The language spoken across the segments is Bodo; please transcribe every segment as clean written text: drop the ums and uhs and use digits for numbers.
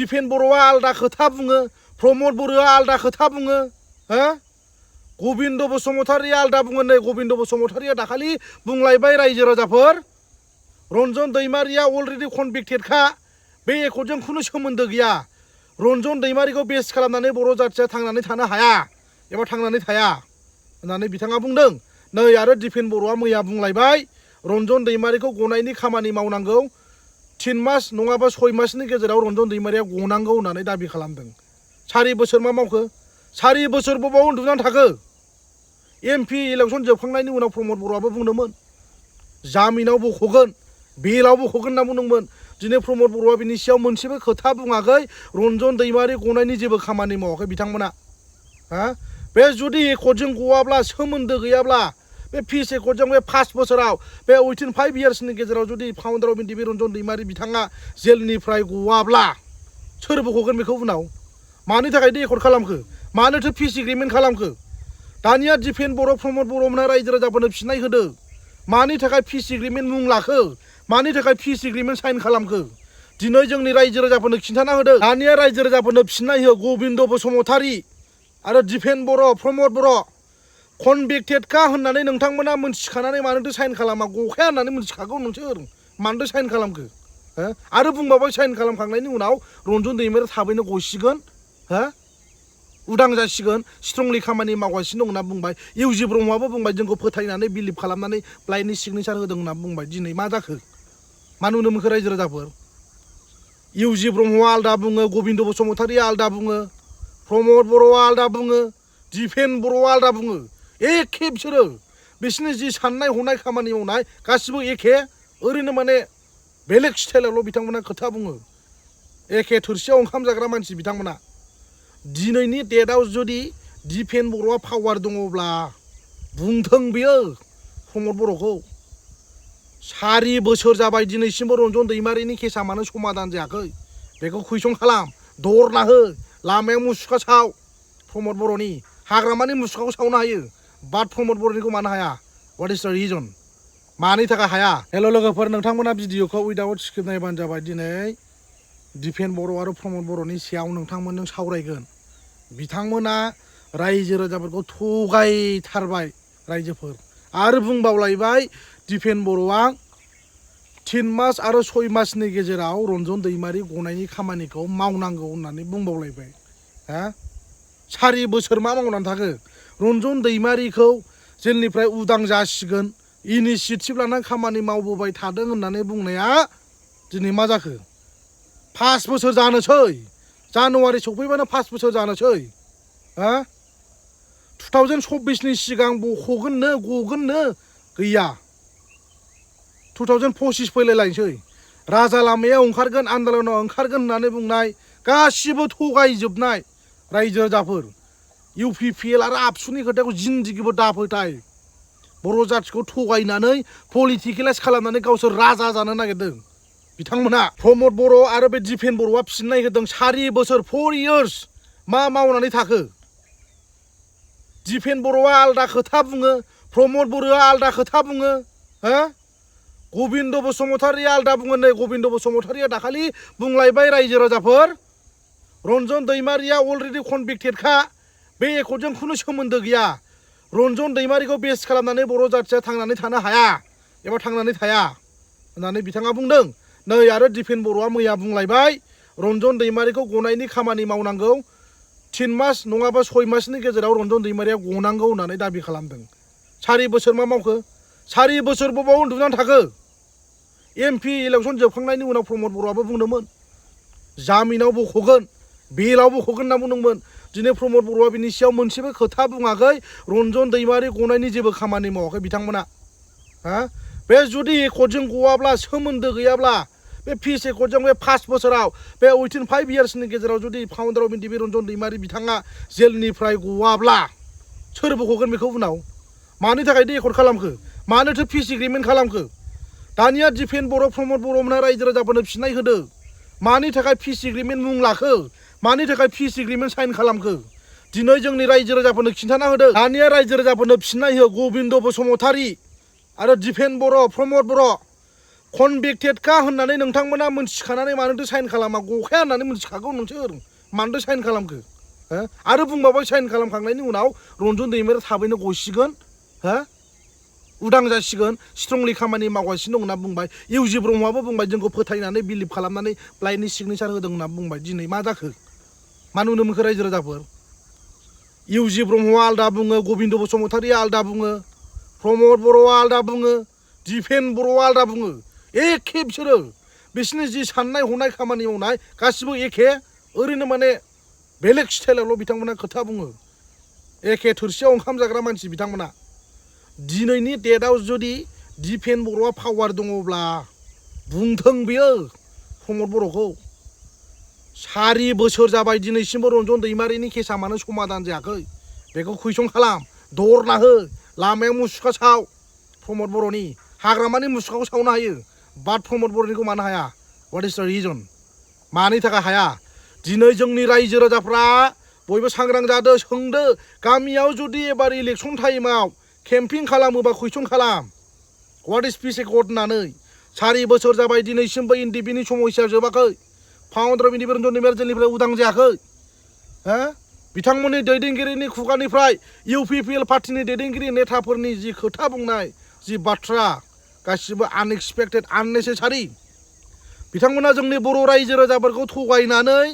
दिपेन बर'आ आलदा खोथा बुङो, प्रमद बर'आ आलदा खोथा बुङो, हो? गबिन्द बसुमतारिया आलदा बुङो। नै गबिन्द बसुमतारिया दाखालि बुंलायबाय रायजो राजाफोर रन्जन दैमारिया अलरेडि कनभिक्टेडखा, बे एकर्डजों खुनु सोमोन्दो गैया। रन्जन दैमारिखौ बेस खालामनानै बर' जाथिया थांनानै थानो हाया एबा थांनानै थाया होननानै बिथाङा बुंदों। नै आरो दिपेन बर'आ मैया बुंलायबाय रन्जन दैमारिखौ गनायनि खामानि मावनांगौ, 3 मास नङाबा 6 मासनि गेजेराव रन्जन दैमारिया गनांगौ होननानै दाबि खालामदों। 4 बोसोर मा मावखो? 4 बोसोर बबाव उन्दुनानै थाखो? MP इलेक्सन जोबखांनायनि उनाव प्रमद बर'आबो बुंदोंमोन जामिनाव बख'गोन, बेलाव बख'गोन होनना बुंदोंमोन। दिनै प्रमद बर'आ बिनि सायाव मोनसेबो खोथा बुङाखै। रन्जन दैमारि गनायनि जेबो खामानि मावाखै बिथांमोना। हा? बे जुदि एकर्डजों गवाब्ला, सोमोन्दो गैयाब्ला, बे फिस एकर्डजों बे 5 बोसोराव बे उइथिन 5 इयार्सनि गेजेराव जुदि फाउन्डार अफ एनडिएफबि रन्जन दैमारि बिथाङा जेलनिफ्राय गवाब्ला सोर बख'गोन बेखौ उनाव? मानि थाखाय एकर्ड खालामखो? मानोथो फिस एग्रिमेन्ट खालामखो? दानिया दिपेन बर', प्रमद बर'मोनहा रायजो राजाफोरनो फिननाय होदो। मानि थाखाय फिस एग्रिमेन्ट मुं लाखो? मानि थाखाय फिस एग्रिमेन्ट साइन खालामखो? दिनै जोंनि रायजो राजाफोरनो खिन्थाना होदो। दानिया रायजो राजाफोरनो फिननाय हो। गबिन्द बसुमतारि आरो दिपेन बर', प्रमद बर' कनभिक्टेडखा होननानै नोंथांमोना मोनथिखानानै मानोथो साइन खालामा? गखाया होननानै मोनथिखागौ नोंसोर, मानोथो साइन खालामखो? हो? आरो बुंबावबाय साइन खालामखांनायनि उनाव रन्जन दैमारिया थाबैनो गसिगोन, हो? उदां जासिगोन, स्ट्रंलि खामानि मावगासिनो दं होनना बुंबाय। इउजि ब्रह्मआबो बुंबाय जोंखौ फोथायनानै बिलिभ खालामनानै ब्लाइन्डनि सिगनेसार होदों होनना बुंबाय। दिनै मा जाखो? मा नुनो मोनखो रायजो राजाफोर? इउजि ब्रह्मआ आलदा बुङो, गबिन्द बसुमतारिया आलदा बुङो, प्रमद बर'आ आलदा बुङो, दिपेन बर'आ आलदा बुङो। एखे बिसोरो, बिसोरनि जि साननाय हनाय खामानि मावनाय गासिबो एखे, ओरैनो माने बेलेग स्टाइलावल' बिथांमोना खोथा बुङो। एखे थोरसियाव ओंखाम जाग्रा मानसि बिथांमोना। दिनैनि डेटआव जुदि दिपेन बर'आ पावार दङब्ला बुंथों बियो प्रमद बर'खौ। 4 बोसोर जाबाय दिनैसिमबो रन्जन दैमारिनि केसा मानो समाधान जायाखै? बेखौ कुइसन खालाम, दरना हो, लामायाव मुसुखा साव प्रमद बर'नि। हाग्रामानि मुसुखाखौ सावनो हायो, बाट प्रमद बर'निखौ मानो हाया? व्हाट इज द रिजन? मानि थाखाय हाया? हेल' लोगोफोर, नोंथांमोना भिडिअखौ उइदाउट स्क्रिप्ट नायबानो जाबाय। दिनै दिपेन बर' आरो प्रमद बर'नि सायाव नोंथांमोनजों सावरायगोन। बिथांमोना रायजो राजाफोरखौ थगायथारबाय रायजोफोर। आरो बुंबावलायबाय दिपेन बर'आ 3 मास आरो 6 मासनि गेजेराव रन्जन दैमारि गनायनि खामानिखौ मावनांगौ होननानै बुंबावलायबाय। हा? 4 बोसोर मा मावनानै थाखो? रन्जन दैमारिखौ जेलनिफ्राय उदां जासिगोन, इनिसियेटिभ लानानै खामानि मावबोबाय थादों होननानै बुंनाया दिनै मा जाखो? 5 बोसोर जानोसै। जानुवारि सफैबानो 5 बोसोर जानोसै। हा? 2024नि सिगां बख'गोननो, गगोननो, गैया। 2025 फैलायलायनोसै। राजा लामायाव ओंखारगोन, आन्दलनाव ओंखारगोन होननानै बुंनाय गासिबो थगायजोबनाय रायजो राजाफोर। UPPL आरो आबसुनि खोथाखौ जिन्दिगिबो दाफोथाय। बर' जाथिखौ थगायनानै पलिटिकेलाइज खालामनानै गावसोर राजा जानो नागिरदों बिथांमोना। प्रमद बर' आरो बे दिपेन बर'आ फिननाय होदों 4 बोसोर 4 इयार्स मा मावनानै थाखो? दिपेन बर'आ आलदा खोथा बुङो, प्रमद बर'आ आलदा खोथा बुङो, हो? गबिन्द बसुमतारिया आलदा बुङो। नै गबिन्द बसुमतारिया दाखालि बुंलायबाय रायजो राजाफोर रन्जन दैमारिया अलरेडि कनभिक्टेडखा, बे एकर्डजों खुनु सोमोन्दो गैया। रन्जन दैमारिखौ बेस खालामनानै बर' जाथिया थांनानै थानो हाया एबा थांनानै थाया होननानै बिथाङा बुंदों। नै आरो दिपेन बर'आ मैया बुंलायबाय रन्जन दैमारिखौ गनायनि खामानि मावनांगौ, 3 मास नङाबा 6 मासनि गेजेराव रन्जन दैमारिया गनांगौ होननानै दाबि खालामदों। 4 बोसोर मा मावखो? 4 बोसोर बबाव उन्दुनानै थाखो? MP इलेक्सन जोबखांनायनि उनाव प्रमद बर'आबो बुंदोंमोन जामिनाव बख'गोन, बेलाव बख'गोन होनना बुंदोंमोन। दिनै प्रमद बर'आ बिनि सायाव मोनसेबो खोथा बुङाखै। रन्जन दैमारि गनायनि जेबो खामानि मावाखै बिथांमोना। हा? बे जुदि एकर्डजों गवाब्ला, सोमोन्दो गैयाब्ला, बे फिस एकर्डजों बे 5 बोसोराव बे उइथिन 5 इयार्सनि गेजेराव जुदि फाउन्डार अफ एनडिएफबि रन्जन दैमारि बिथाङा जेलनिफ्राय गवाब्ला सोर बख'गोन बेखौ उनाव? मानि थाखाय एकर्ड खालामखो? मानोथो फिस एग्रिमेन्ट खालामखो? दानिया दिपेन बर', प्रमद बर'मोनहा रायजो राजाफोरनो फिननाय होदो। मानि थाखाय फिस एग्रिमेन्ट मुं लाखो? मानि थाखाय फिस एग्रिमेन्ट साइन खालामखो? दिनै जोंनि रायजो राजाफोरनो खिन्थाना होदो। दानिया रायजो राजाफोरनो फिननाय हो। गबिन्द बसुमतारि आरो दिपेन बर', प्रमद बर' कनभिक्टेडखा होननानै नोंथांमोना मोनथिखानानै मानोथो साइन खालामा गखाया होननानै मोनथिखागौ नोंसोर मानोथो साइन खालामखो हो आरो बुंबावबाय साइन खालामखांनायनि उनाव रन्जन दैमारिया थाबैनो गसिगोन हो उदां जासिगोन स्ट्रंलि खामानि मावगासिनो दं होनना बुंबाय इउजि ब्रह्मआबो बुंबाय जोंखौ फोथायनानै बिलिभ खालामनानै ब्लाइन्डनि सिगनेचार होदों होनना बुंबाय दिनै मा जाखो मा नुनो मोनखो रायजो राजाफोर इउजि ब्रह्मआ आलदा बुङो गबिन्द बसुमतारिया आलदा बुङो प्रमद बर'आ आलदा बुङो दिपेन बर'आ आलदा बुङो एखे बिसोरो बिसोरनि जि साननाय हनाय खामानि मावनाय गासिबो एखे ओरैनो माने बेलेग स्टाइलावल' बिथांमोना खोथा बुङो एखे थोरसियाव ओंखाम जाग्रा मानसि बिथांमोना दिनैनि डेटआव जुदि दिपेन बर'आ पावार दङब्ला बुंथों बियो प्रमद बर'खौ 4 बोसोर जाबाय दिनैसिमबो रन्जन दैमारिनि केसा मानो समाधान जायाखै बेखौ कुइसन खालाम दरना हो लामायाव मुसुखा साव प्रमद बर'नि हाग्रामानि मुसुखाखौ सावनो हायो बाट प्रमद बर'निखौ मानो हाया व्हाट इज द रिजन मानि थाखाय हाया दिनै जोंनि रायजो राजाफ्रा बयबो सांग्रां जादो सोंदो गामियाव जुदि एबार इलेक्सन टाइमाव केम्पिं खालामोबा कुइसन खालाम व्हाट इज पिस एकर्ड होननानै 4 बोसोर जाबाय दिनैसिमबो एनडिपिनि समस्या जोबाखै फाउन्डार अफ इन्डिपेन्डेन्ट रन्जन दैमारि जेलनिफ्राय उदां जायाखै हो बिथांमोननि दैदेनगिरिनि खुगानिफ्राय इउपिपिएल पार्टिनि दैदेनगिरि नेताफोरनि जि खोथा बुंनाय जि बाथ्रा गासिबो आनएक्सपेक्टेड आननेसेसारि बिथांमोना जोंनि बर' रायजो राजाफोरखौ थगायनानै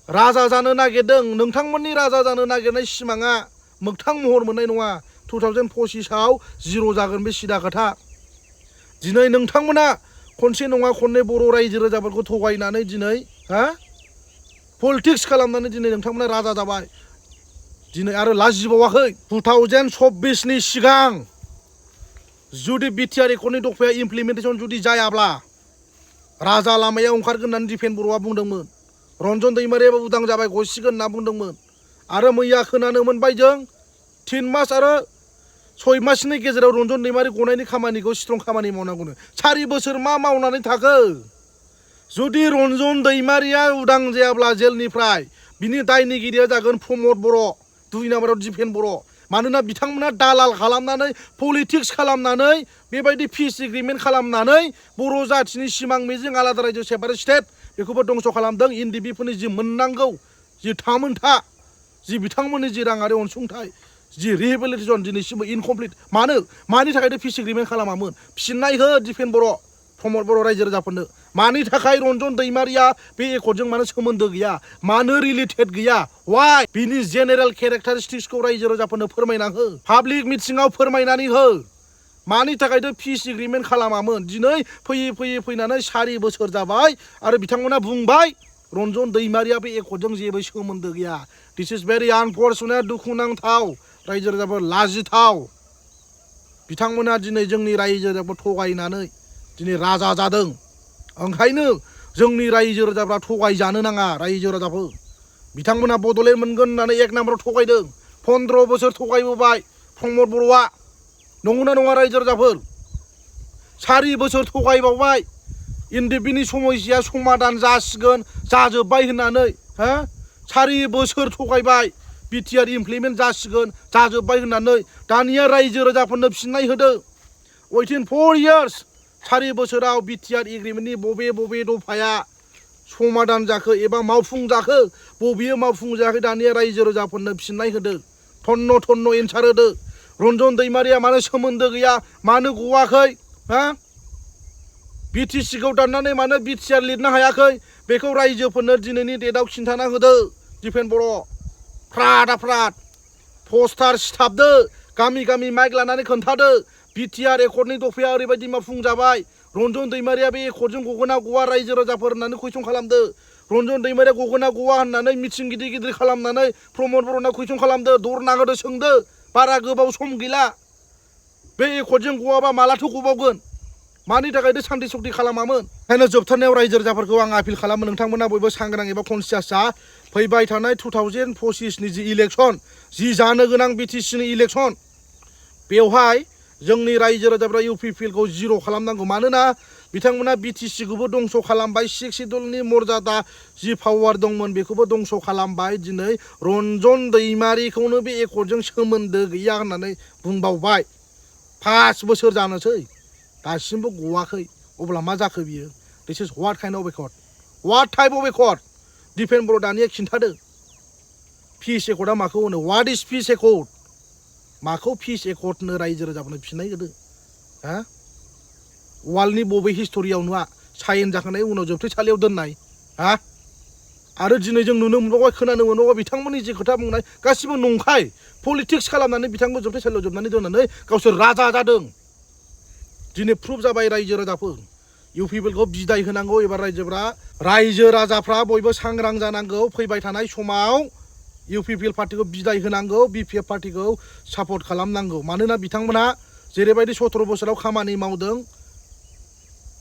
राजा जानो नागिरदों नोंथांमोननि राजा जानो नागिरनाय सिमाङा मोगथां महर मोननाय नङा 2025आव जिर' जागोन बे सिदा खोथा दिनै नोंथांमोना खनसे नङा खननै बर' रायजो राजाफोरखौ थगायनानै दिनै हा पलिटिक्स खालामनानै दिनै नोंथांमोना राजा जाबाय दिनै आरो लाजिबावाखै 2024नि सिगां जुदि बिटिआर एकर्डनि दफाया इमप्लिमेन्टेसन जुदि जायाब्ला राजा लामायाव ओंखारगोन होननानै दिपेन बर'आ बुंदोंमोन रन्जन दैमारियाबो उदां जाबाय गसिगोन होनना बुंदोंमोन आरो मैया खोनानो मोनबाय जों 3 मास आरो 6 मासनि गेजेराव रन्जन दैमारि गनायनि खामानिखौ स्ट्रं खामानि मावनांगौनो 4 बोसोर मा मावनानै थाखो जुदि रन्जन दैमारिया उदां जायाब्ला जेलनिफ्राय बिनि दायनिगिरिया जागोन प्रमद बर' 2 नाम्बाराव दिपेन बर' मानोना बिथांमोना दालाल खालामनानै पलिटिक्स खालामनानै बेबायदि पिस एग्रिमेन्ट खालामनानै बर' जाथिनि सिमां मिजिं आलादा रायजो सेपारेट स्टेट बेखौबो दंस' खालामदों एनडिपिफोरनि जि मोननांगौ जि थामोनथा जि बिथांमोननि जि राङारि अनसुंथाइ जि रिहेबिलिटेसन दिनैसिमबो इनकमप्लिट मानि थाखाय पिस एग्रिमेन्ट खालामामोन फिननाय हो दिपेन बर' प्रमद बर' रायजो राजाफोरनो मानि थाखाय रन्जन दैमारिया बे एकर्डजों मानो सोमोन्दो गैया मानो रिलेटेड गैया वाइ बिनि जेनेरेल केरेक्टारिस्टिक्सखौ रायजो राजाफोरनो फोरमायना हो पाब्लिक मिटिङाव फोरमायनानै हो मानि थाखायथ' पिस एग्रिमेन्ट खालामामोन दिनै फैनानै 4 बोसोर जाबाय आरो बिथांमोना बुंबाय रन्जन दैमारिया बे एकर्डजों जेबो सोमोन्दो गैया दिस इज भेरि आनफर्चुनेट दुखुनांथाव रायजो राजाफोर लाजिथाव बिथांमोना दिनै जोंनि रायजो राजाखौ थगायनानै दिनै राजा जादों ओंखायनो जोंनि रायजो राजाफ्रा थगायजानो नाङा रायजो राजाफोर बिथांमोना बड'लेण्ड मोनगोन होननानै 1 नाम्बाराव थगायदों 15 बोसोर थगायबोबाय प्रमद बर'आ नंगौना नङा रायजो राजाफोर 4 बोसोर थगायबावबाय एनडिपिनि समस्या समाधान जासिगोन जाजोब्बाय होननानै हो 4 बोसोर थगायबाय बिटिआर इमप्लिमेन्ट जासिगोन जाजोब्बाय होननानै दानिया रायजो राजाफोरनो फिननाय होदो within 4 years 4 बोसोराव बिटिआर एग्रिमेन्टनि बबे दफाया समाधान जाखो एबा मावफुं जाखो बबेयो मावफुं जायाखै दानिया रायजो राजाफोरनो फिननाय होदो थन्न एन्सार होदो रन्जन दैमारिया मानो सोमोन्दो गैया मानो गवाखै हा बिटिसिखौ दाननानै मानो बिटिआर लिरनो हायाखै बेखौ रायजोफोरनो दिनैनि डेटआव खिन्थाना होदो दिपेन बर' फ्राद पस्टार सिथाबदो गामि माइक लानानै खोन्थादो बिटिआर एकर्डनि दफाया ओरैबायदि मावफुं जाबाय रन्जन दैमारिया बे एकर्डजों गगोना गवा रायजो राजाफोर होननानै कुइसन खालामदो रन्जन दैमारिया गगोना गवा होननानै मिथिं गिदिर खालामनानै प्रमद बर'ना कुइसन खालामदो दरना होदो सोंदो बारा गोबाव सम गैला बे एकर्डजों गवाबा मालाथो गबावगोन मानि थाखायथ' सान्ति सक्ति खालामामोन ओंखायनो जोबथारनायाव रायजो राजाफोरखौ आं आपिल खालामो नोंथांमोना बयबो सांग्रां एबा कनसियास जा फैबाय थानाय 2025नि जि इलेक्सन जि जानो गोनां बिटिसिनि इलेक्सन बेवहाय जोंनि रायजो राजाफ्रा इउपिपिएलखौ जिर' खालामनांगौ मानोना बिथांमोना बिटिसिखौबो दंस' खालामबाय 6 सिडुलनि मर्यादा जि पावार दंमोन बेखौबो दंस' खालामबाय दिनै रन्जन दैमारिखौनो बे एकर्डजों सोमोन्दो गैया होननानै बुंबावबाय 5 बोसोर जानोसै दासिमबो गवाखै अब्ला मा जाखो बियो this is what kind of accord what type of accord डिफेन बर' दानिया खिन्थादो पिस एकर्डआ माखौ होनो व्हाट इज पिस एकर्ड माखौ पिस एकर्ड होनो रायजो राजाफोरनो फिननाय होदो हा वार्ल्डनि बबे हिस्ट'रियाव नुवा साइन जाखांनायनि उनाव जोबथेसालियाव दोननाय हा आरो दिनै जों नुनो मोनबावबाय खोनानो मोनबावबाय बिथांमोननि जे खोथा बुंनाय गासिबो नंखाय पलिटिक्स खालामनानै बिथांमोन जोबथेसालियाव जोबनानै दोननानै गावसोर राजा जादों दिनै प्रुफ जाबाय रायजो राजाफोर इउ पिपिएलखौ बिदाय होनांगौ एबा रायजो राजाफ्रा बयबो सांग्रां जानांगौ फैबाय थानाय समाव इउ पिपिएल पार्टिखौ बिदाय होनांगौ बिपिएफ पार्टिखौ सापर्ट खालामनांगौ मानोना बिथांमोना जेरैबायदि 17 बोसोराव खामानि मावदों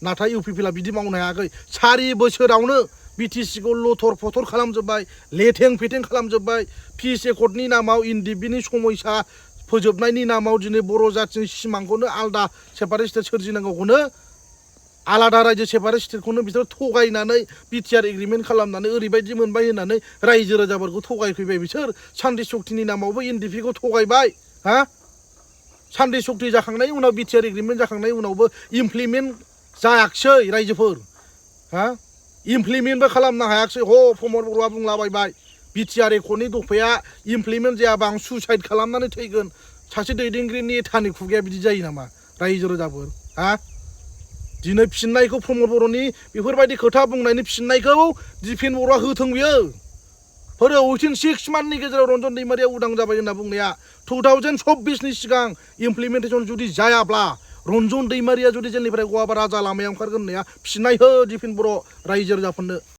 नाथाय इउ पिपिएलआ बिदि मावनो हायाखै 4 बोसोरावनो बिटिसिखौ लथर फथर खालामजोब्बाय लेथें फेथें खालामजोब्बाय पिस एकर्डनि नामाव इनडिपिनि समयसा फोजोबनायनि नामाव दिनै बर' जाथिनि सिमांखौनो आलादा सेपारेट स्टेट सोरजिनांगौखौनो आलादा रायजो सेपारेट स्टेटखौनो बिसोर थगायनानै बिटिआर एग्रिमेन्ट खालामनानै ओरैबायदि मोनबाय होननानै रायजो राजाफोरखौ थगायफैबाय बिसोर सान्ति सक्तिनि नामावबो इनडिपिखौ थगायबाय हा सान्ति सक्ति जाखांनायनि उनाव बिटिआर एग्रिमेन्ट जाखांनायनि उनावबो इमप्लिमेन्ट जायाखिसै रायजोफोर हा इमप्लिमेन्टबो खालामनो हायाखिसै प्रमद बर'आ बुंलाबायबाय बिटिआर एकर्डनि दफाया इमप्लिमेन्ट जायाबा आं सुइसाइड खालामनानै थैगोन सासे दैदेनगिरिनि नेतानि खुगाया बिदि जायो नामा रायजो राजाफोर हा दिनै फिननायखौ प्रमद बर'नि बेफोरबायदि खोथा बुंनायनि फिननायखौ दिपेन बर'आ होथों बियो फोरो उइथिन 6 मान्थनि गेजेराव रन्जन दैमारिया उदां जाबाय होनना बुंनाया 2024नि सिगां इमप्लिमेन्टेसन जुदि जायाब्ला रन्जन दैमारिया जुदि जेलनिफ्राय गवाबा राजा लामायाव ओंखारगोन होननाया फिननाय हो दिपेन बर' रायजो राजाफोरनो